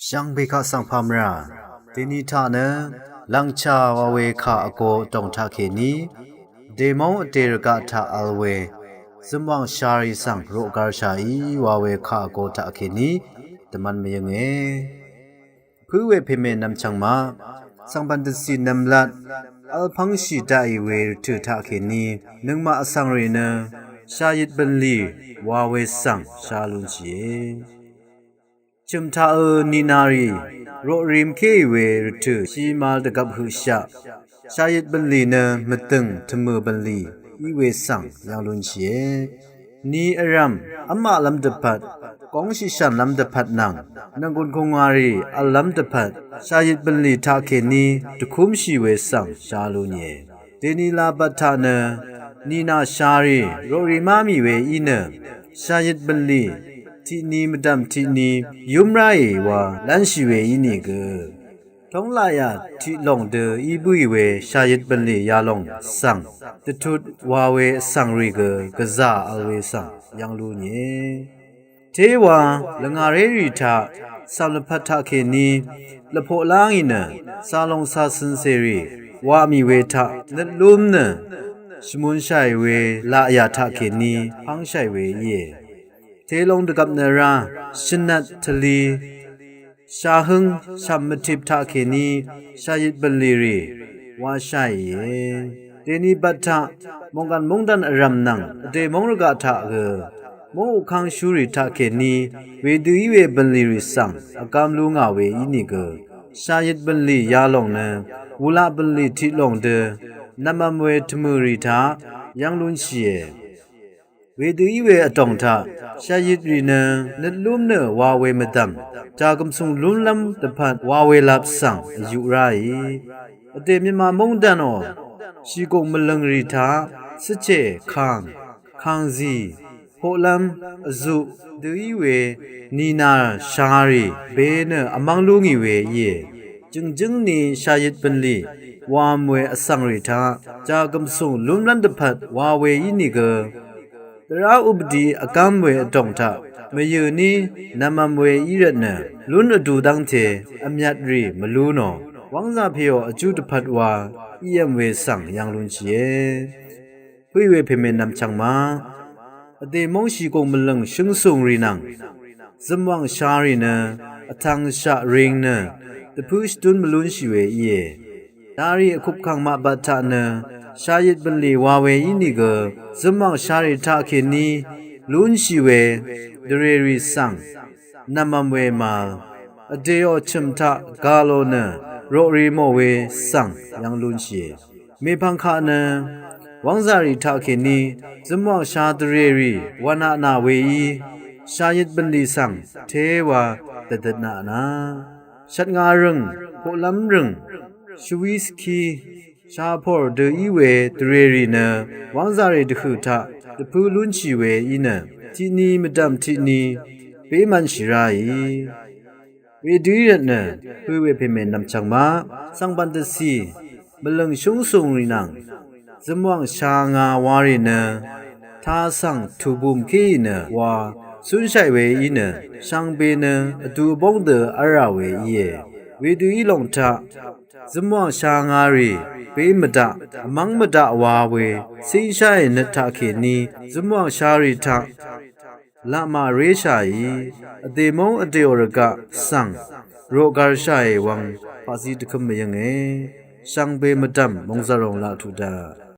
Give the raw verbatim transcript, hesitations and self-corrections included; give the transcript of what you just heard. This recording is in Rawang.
Shvngbe kaq svng pamra deni taq nø lvngcha wa we kaq vgo vdòng taq kèní dèmóng vdè rvgaq taq vl we zømwàng shari svng roqgarshàí wa we kaq vgo taq kèní dvmvn mvyønge. Pǿ we pèmè nvmchvng maq svngbvn dvcì nvmlat vl pv́ngshì daqì we rvtø̀ taq kèní nøngmaq vsvngrì nø shàyit bv̀nlì wa we svng sha lunshìe. Chø̀m taq ø nìnàrì roqri mkéì we rvtø̀ shimal dvgvp høqshaq shàyit bv̀nlì nø mvdø̀ng tvmø̀ bv̀nlì í we svng yv̀ng lunshìe. Ni vrv̀m v́maqlv́m dvpvt góngshìshànlv́m dvpvt nvng nònggùn kùngwàrì vllv́m dvpvt shàyit bv̀nlì taq kèní dvkúmshì we svng sha lunìe. Dèni làbvt taq nø nìnà sharì roqri má mì we í nø shàyit bv̀nlì tiqni mvdv̀m tiqni yúm ráì wa lv́nshì we ínìgø tóng laqyà tiq lòng dø í bǿì we shàyit bv̀nlì yalòng svng dvtut wa we vsvngrì gø gvzà vl we svng yv̀ng lunìe. Téwa lvngàrérì taq cv̀m lvpat taq kèní lvpoq lángì nø càlòng càcø̀n cèrì waq mì we taq nøt lúm nø shvmunshàì we laqyà taq kèní pv́ngshàì we íe. Telong dvgvp nø rá shvnvt tvli shahǿng shv̀m mvtip taq kèní shàyit bv̀nlì rì washàìe. Dèni bvt taq mòngkàn móngdàn vrv̀m nvng vdè móng rvgaq taq gø móng ukv́ngshúrì taq kèní wedø í we bv̀nlì rì svng vgvm lu ngà we ínìgø shàyit bv̀nlì yalòng nø wùlaq bv̀nlì tiq lòng dø nv̀mvm we tvmø̀ rì taq yv́ng lúnshìe. Wedø í we vdòng taq shàyit rì nø nøt lúm nø wa we mvdv̀m jàgv̀msùng lúnlv́m dvpvt wa we lap svng vyuq ráì. Vdè mvyvma móngdànò shìgùng mvlø̀ng rì taq cvcè kàng kàngzì poqlv́m vzuq dø í we nìnà sharì be nø vmv́ng lú ngì we íe. Jø̀ngjǿng ni shàyit bv̀nlì wam we vsvngrì taq jàgv̀msùng lúnlv́m dvpvt wa we ínìgø dvrá updi vgv́m we vdòng taq mvyø̀ ní nv̀mvm we í rvtnø lún vdu dv́ngte vmyvtrì mvlú nò wv́ngzà pèò vjú dvpvt wa í vm we svng yv̀ng lunshìe. Pø̀í we pèmè nvmchvng ma vdè móng shìgùng mvlø̀ng shǿngsùng rì nvng zømwàng sharì nø vtvng shaq ring nø dvpǿ shvdún mvlúnshì we íe. Darì vkupkàng maqbvt taq nø shàyit bv̀nlì wa we ínìgø zømwàng sharì taq kèní lúnshì we dvrèrì svng nv̀mvm we màvl vdèò chø̀m taq gà lò nø roqri mò we svng yv́ng lúnshìe. Mèpvng kaq nø wv́ngzàrì taq kèní zømwàng sha dvrèrì wvnaq nà weí shàyit bv̀nlì svng téwa dvdvtnaq na shvtnga rø̀ng poqlv́m rø̀ng shvwí svkí shapòr dø í we dvrèrì nø wv́ngzàrì dvhø̀ taq dvpǿ lúnshì we í nø tiqni mvdv̀m tiqni bémv̄nshì ráì. Wedø í rvtnø pø̀í we pèmè nvmchvng ma svngbv̀n dvcì mvlø̀ng shúngsùng rì nvng zømwàng sha nga warì nø ta svng tùbùm kéì nø wa cúnshàì we í nø shvngbe nø vdu vbóng dø v́lrà we íe. Wedø í lòng taq zømwàng sha ngarì bé mvdaq vmv́ng mvdaq wa we cíngsháì nøt taq kèní zømwàng sharì taq laqmà réshàì vdè móng vdèò rvgaq svng roqgarshàì wvng paqzí dvkǿm mvyǿnge. Shvngbe mvdv̀m mòngzàròng laq tuq daq